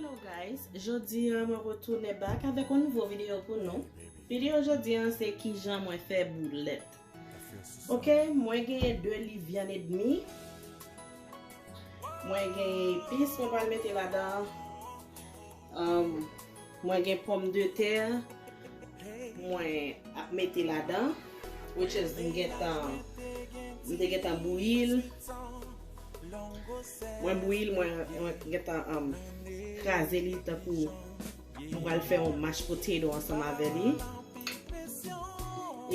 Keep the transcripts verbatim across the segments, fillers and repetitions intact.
Hello guys, jodi a mwen retounen back avèk yon nouvo videyo pou nou. Videyo jodi a se kijan mwen fè boulèt. Ok, mwen genyen de liv vyann edmi. Mwen genyen epis mwen pral mete ladan. Um, mwen gen pòmdetè. Mwen ap mete ladan, which is m gentan, m te gentan bouyi l. Mwen bouyi l, mwen, mwen gentan um, kraze li tankou mwen pral fè yon mashed potato ansanm avè li.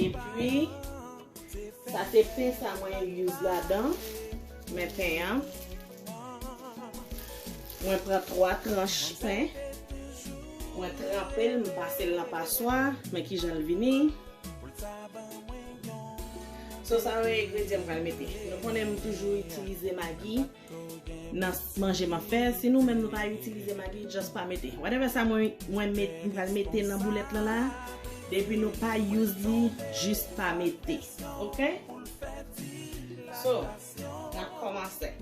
Epi, sa se pen sa mwen use ladan. Men pen an. Mwen pran twa tranch pen. Mwen tranpe l, m pase l nan paswa. Men kijan l vini. So, sa yo engredyan m pral mete. Nou konnen m toujou itilize magi nan manje m ap fè. Si nou menm nou pa itilize magi, just pa mete. Whatever sa mwen, mwen met, m pral mete nan boulèt lan la, depi nou pa use li, jis pa mete. Ok? So, n ap kòmanse.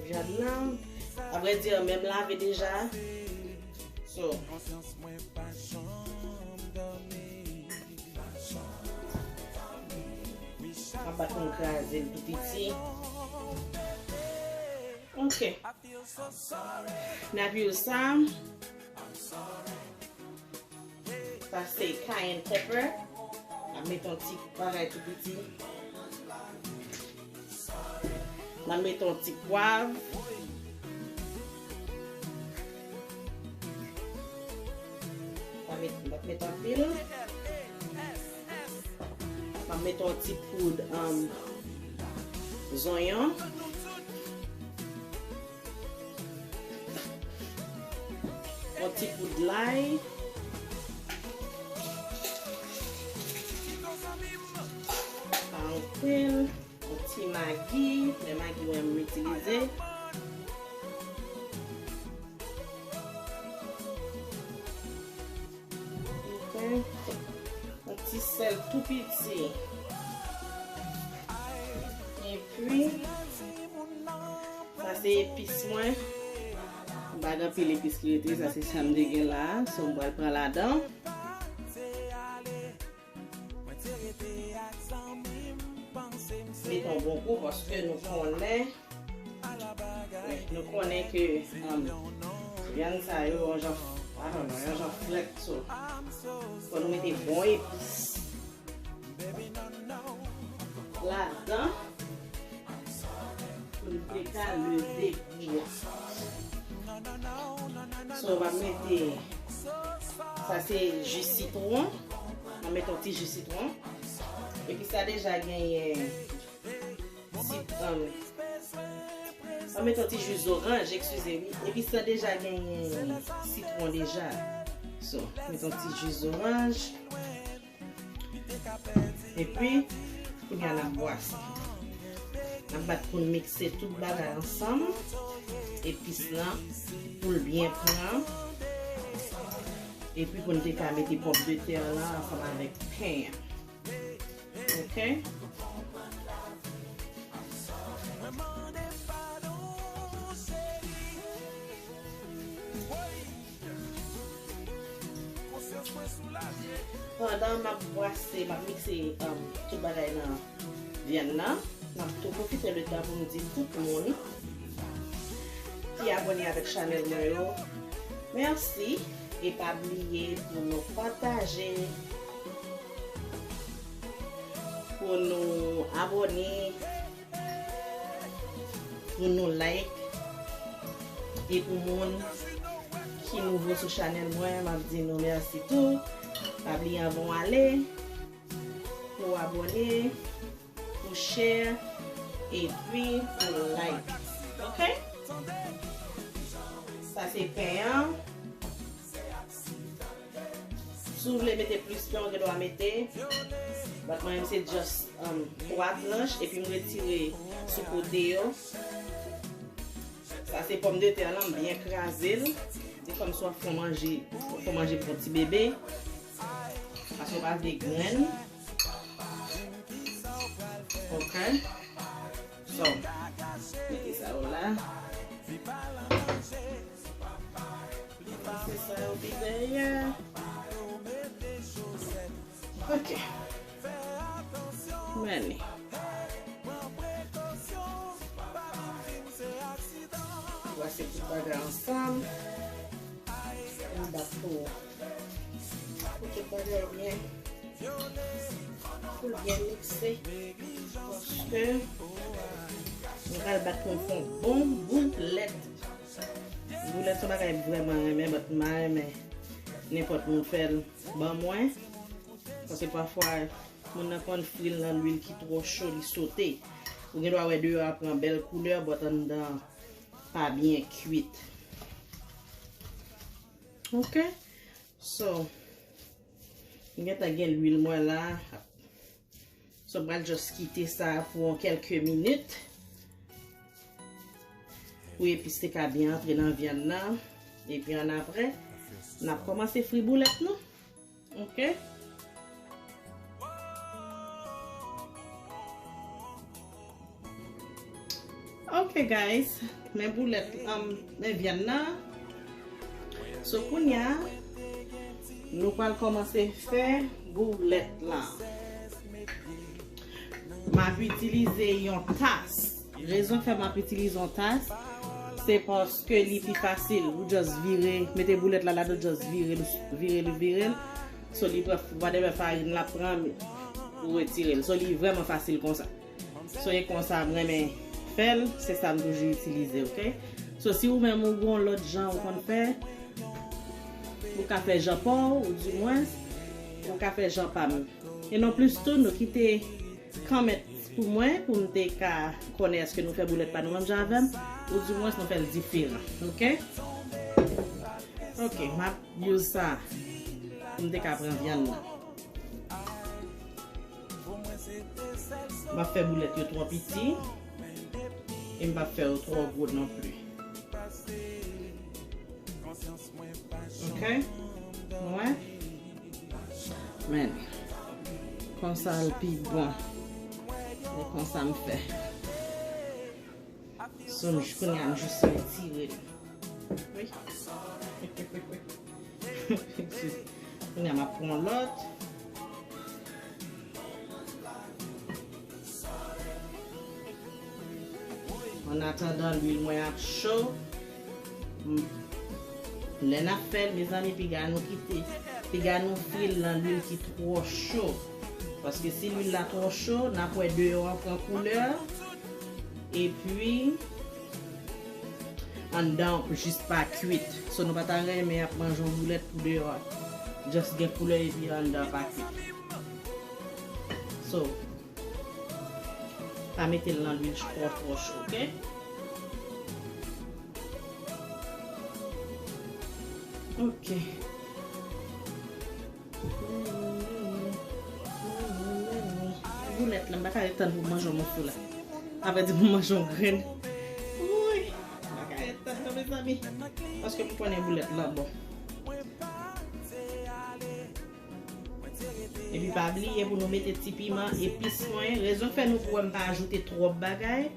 Vyann nan, avrèdi, menm lave deja. So, m ap bat pou m kraze l tou piti. Ok. N ap use sa. Sa se cayenne pepper. N ap mete yon ti bagay tou piti. N ap mete yon ti pwav. Pa met, pa met anpil. M ap mete yon ti poud, um, zonyon. Yon ti poud lay. Pa anpil. Yon ti magi. Men magi mwen m itilize. Ok. Yon ti sèl tou piti. Epi, sa se epis mwen. M pa gen anpil epis ki rete, sa se sa m te gen la a. So, m pral pran ladan. Mete yon bon kou paske nou konnen, nou konnen ke, um, vyann sa yo, yon jan, I don't know, yon jan frèt, so, fò nou mete bon epis ladan pou l te ka leve gou a. So, m ap mete, sa se ji sitwon. M ap mete yon ti ji sitwon. Epi sa deja genyen sit-, um, m ap mete yon ti ji zoranj, eskize, wi. Epi sa deja genyen sitwon deja. So, mete yon ti ji zoranj. Epi, kounye a n ap bwase. N ap bat pou n mikse tout bagay ansanm. Epis lan, pou l byen pran. Epi pou n te ka mete pòmdetè lan ansanm avèk pen an. Ok? Pandan m ap bwase, m ap mikse, um, tout bagay nan vyann nan, m ap tou pwofite letan pou m di tout moun ki abòne avèk chanèl mwen yo, mèsi. E pa bliye pou nou pataje, pou nou abòne, pou nou like. E pou moun ki nouvo sou chanèl mwen, m ap di nou mèsi tou. Pa bliye anvan w ale, pou w abòne, pou share, epi pou like. Ok? Sa se pen an. Si w vle mete plis pen, w gen dwa mete. But mwen menm se just, um, twa tranch, epi m retire sou kote yo. Sa se pòmdetè lan, m byen kraze l. Se kòmsi w ap fè manje, w ap fè manje pou yon ti bebe. Paske w pa vle grenn. Ok. Mete sa yo la. Pase sa yo pi dèyè. Ok. Men li. Brase tout bagay ansanm. Ann bat pou, pou tout bagay byen. Pou l byen mikse. Paske nou pral bat pou n fè yon bon boulèt. Boulèt se yon bagay m vrèman renmen, but m pa renmen nenpòt moun fè l ban mwen. Paske pafwa, moun nan konn fri l nan lwil ki twò cho, li sote. Ou gen dwa wè deyò a pran bèl koulè, but anndan pa byen kwit. Ok? So, m gentan gen lwil mwen la. So, m pral just kite sa pou yon kèlke minit. Pou epis te ka byen antre nan vyann nan. Epi annapre, n ap kòmanse fri boulèt nou. Ok? Ok, guys. Men boulèt, um, men vyann nan. So, kounya, nou pral kòmanse fè boulèt la. M ap itilize yon tas. Rezon k fè m ap itilize yon tas, se paske li pi fasil. Ou just vire, mete boulèt la ladan, just vire l, vire l, vire l. So, li pran, ou pa demen farin l ap pran, ou retire l. So, li vrèman fasil konsa. So, e konsa m renmen fè l, se sa m toujou itilize, ok? So, si ou menm ou gon lòt jan ou konn fè, ou ka fè jan pa w, ou di mwens, ou ka fè jan pa m. E non plis tou, nou kite kòmantè pou mwen, pou m te ka konnen èske nou fè boulèt pa nou menm jan avè m, ou di mwens nou fè l diferan, ok? Ok, m ap use sa pou m te ka pran vyann nan. M ap fè boulèt yo twò piti, e m p ap fè yo twò gwo non plis. Ok? Ou wè? Men, konsa l pi bon. E konsa m fè. So, m, kounye a, m jis retire l. Wi. Kounye a, m ap pran lòt. Annatandan, lwil mwen ap cho. M, lè n ap fè l, mezanmi, piga nou kite, piga nou fri l nan lwil ki twò cho. Paske si lwil la twò cho, n ap wè deyò a pran koulè. Epi, anndan an jis pa kwit. So, nou pa ta renmen ap manje yon boulèt pou deyò a just gen koulè epi anndan an pa kwit. So, pa mete l nan lwil twò, twò cho, ok? Ok. Boulèt la, m pa ka ret tann pou m manje yon moso la. Sa vle di pou m manje yon grenn. Wouy, m pa ka ret tann non, mezanmi. Paske m konnen boulèt la bon. Epi pa bliye pou nou mete ti piman, epis mwen. Rezon k fè nou pou wè m pa ajoute twòp bagay,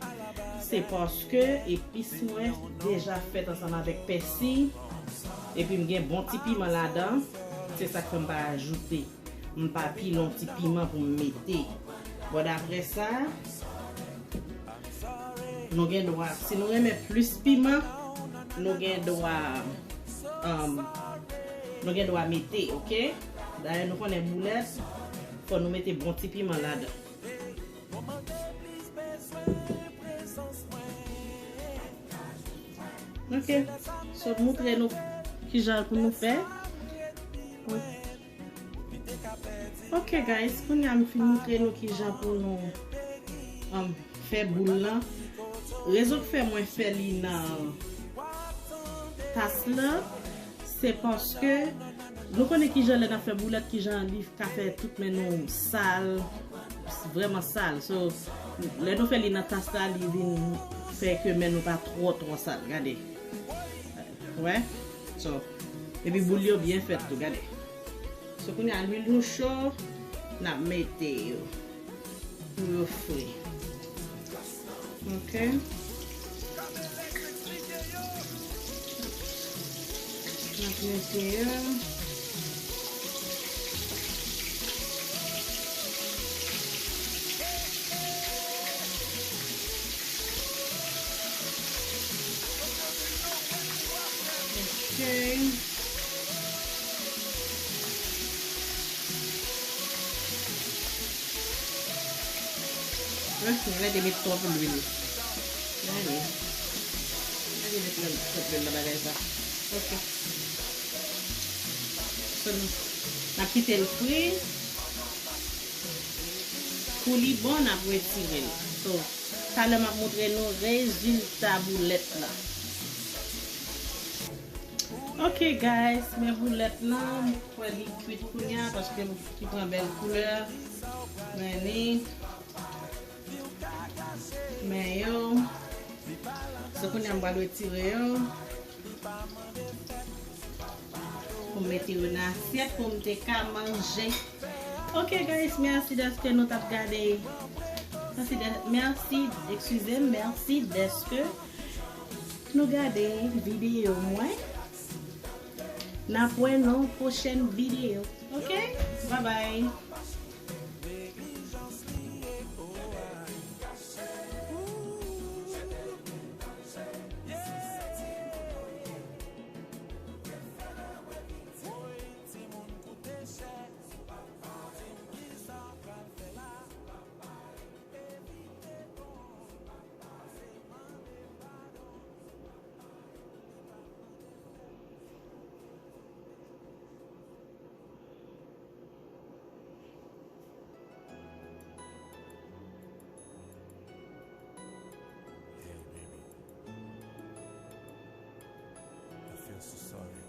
se paske epis mwen deja fèt ansanm avèk pèsi. Epi m gen bon ti piman ladan. Se sa k fè m pa ajoute. M pa pile yon ti piman pou m mete. Bon, daprè sa, nou gen dwa, si nou renmen plis piman, nou gen dwa, um, nou gen dwa mete, ok? Dayè, nou konnen boulèt, fò nou mete bon ti piman ladan. Ok, so moutre nou kijan pou nou fè. Ok, guys, kounye a m fin moutre nou kijan pou nou, um, fè boul lan. Rezon k fè mwen fè li nan tas lan, se paske nou konnen kijan lè n ap fè boulèt, kijan li ka fè tout men nou sal, vrèman sal. So, lè nou fè li nan tas la, li vin fè ke men nou pa twò, twò sal. Gade. Wè? So, epi boul yo byen fèt tou, gade. So, kounye a, lwil nou cho, n ap mete yo pou yo fri. M Ok. N ap mete yo. Ok. Mwen te met twòp lwil. Gade. Gade met twòp lwil nan bagay sa. Ok. So, n ap kite l fri. Kou li bon, n ap retire l. So, talè m ap montre nou rezilta boulèt la. Ok, guys, men boulèt lan, m kwè li kwit kounye a, paske li pran bèl koulè. Men li, men yo. So, kounye a m pral retire yo. Pou m mete yo nan asyèt pou m te ka manje. Ok, guys, mèsi dèske nou t ap gade. Mèsi, de, mèsi, eskize m, mèsi dèske nou gade videyo mwen. N ap wè nan pwochèn videyo. Ok? Babay. Hey, baby. I feel so sorry.